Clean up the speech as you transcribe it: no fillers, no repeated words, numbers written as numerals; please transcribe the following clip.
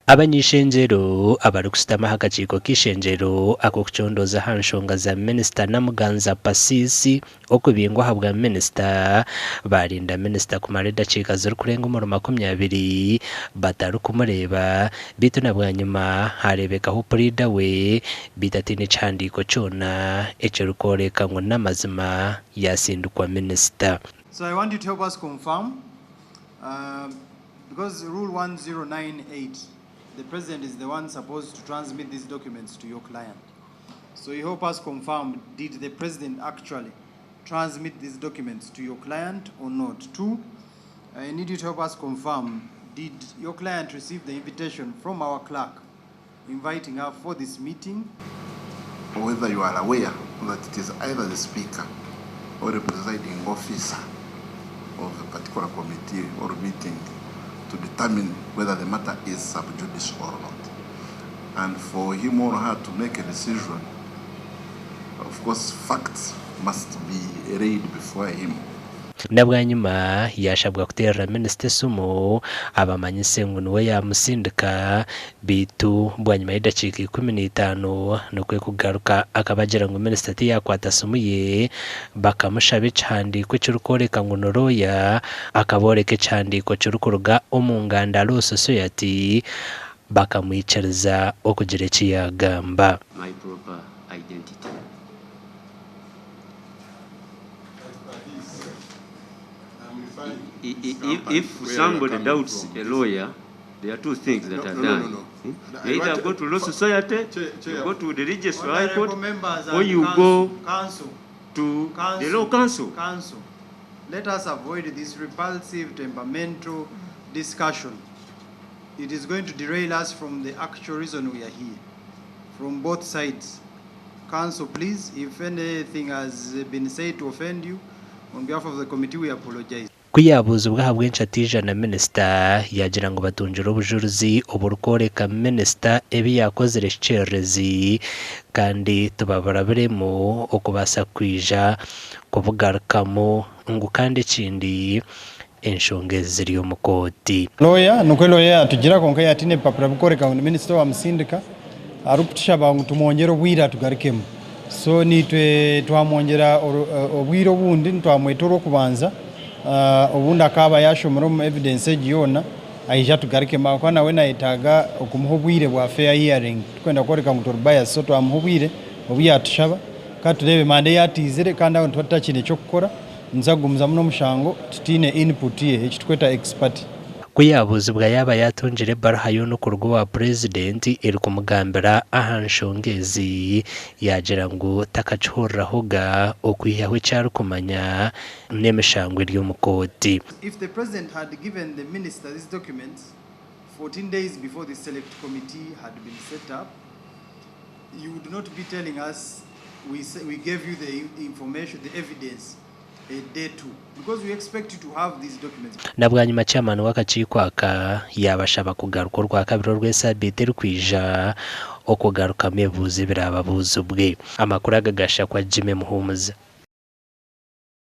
Abany'ishengyero abarikushutama aha kakiiko k'eishengyero ak'okucondooza aha nshonga za minisita Namuganza Persis okubingwa ahabwa minisita baarinda minisita kumara edakiika zirikurenga omuri 20 batarikumureeba beitu na bwanyima haareebekaho puriida we beitu ataine kihandiiko kyona ekirikworeka ngu n'amazima yaasindikwa minisita. So I want you to help us confirm Because rule 1098 the president is the one supposed to transmit these documents to your client. So you help us confirm did the president actually transmit these documents to your client or not? Two, I need you to help us confirm did your client receive the invitation from our clerk inviting her for this meeting? Or whether you are aware that it is either the speaker or the presiding officer of a particular committee or meeting to determine whether the matter is sub judice or not. And for him or her to make a decision, of course, facts must be laid before him. Na bwanyima yaashabwa kuteerera minisita esimu abamanyise ngu niwe yaamutsindika beitu bwanyima y'edakiika 15 nikwo kugaruka akabagira ngu minisita tiyaakwata simu ye bakamushaba ekihandiiko ekirikworeka ngu ni looya akabooreka ekihandiiko kirikuruga omu nganda Law Society bakamwikiriza okugira eki yaagamba. My proper identity. If somebody doubts a lawyer, there are two things that are done. You either go to Law Society, you go to the Registrar High Court, or you go to the Law Council. Council, let us avoid this repulsive, temperamental discussion. It is going to derail us from the actual reason we are here, from both sides. Council, please, if anything has been said to offend you, on behalf of the committee we apologize. Ku yaabuuzibwa ahabw'enki ataija na minisita, yaagira ngu batungire obujurizi oburikworeka minisita ebi yaakozire ekikyererezi kandi tibaburabiremu okubaasa kwija kubugarukamu ngu kandi ekindi enshonga ezi ziri omu kooti. Lawyer, Nikwo lawyer yatugira kwonka yatiine ebipapura bikworeka ngu ni minisita owamusindika arikutushaba ngu tumwongyere obwire atugarukemu. So naitwe twamwongyera obwire obundi nitwamweta orwokubanza obundi akaaba yashomire omu evidence egi yoona aije atugarukemu ahakuba nawe nayetaaga okumuha obwire bwa fair hearing tikwenda kworeka ngu turi bias so twamuha obwire obu yatushaba katureebe Monday yatiizire kandi aho nituba tutakiine kyokukora. Nituza kugumizamu n'omushango tutaine input ye, eki turikweta ex parte. Ku yaabuuzibwa yaaba yaatungire ebaruha yoona okuruga owa Purezidenti erikumugambira aha nshonga ezi, yaagira ngu takakihurirahoga okwihaho eki arikumanya n'emishango eri omu kooti. If the President had given the Minister these documents 14 days before the select committee had been set up, you would not be telling us we, we gave you the information, the evidence a day two because we expect you to have these documents. Na bwanyima chairman w'akakiiko aka yaabashaba kugaruka orwakabiri orw'esaabiiti erikwija okugarukamu ebibuuzo ebiraababuuzibwe. Amakuru aga gashakwa Jimmy Muhumuza.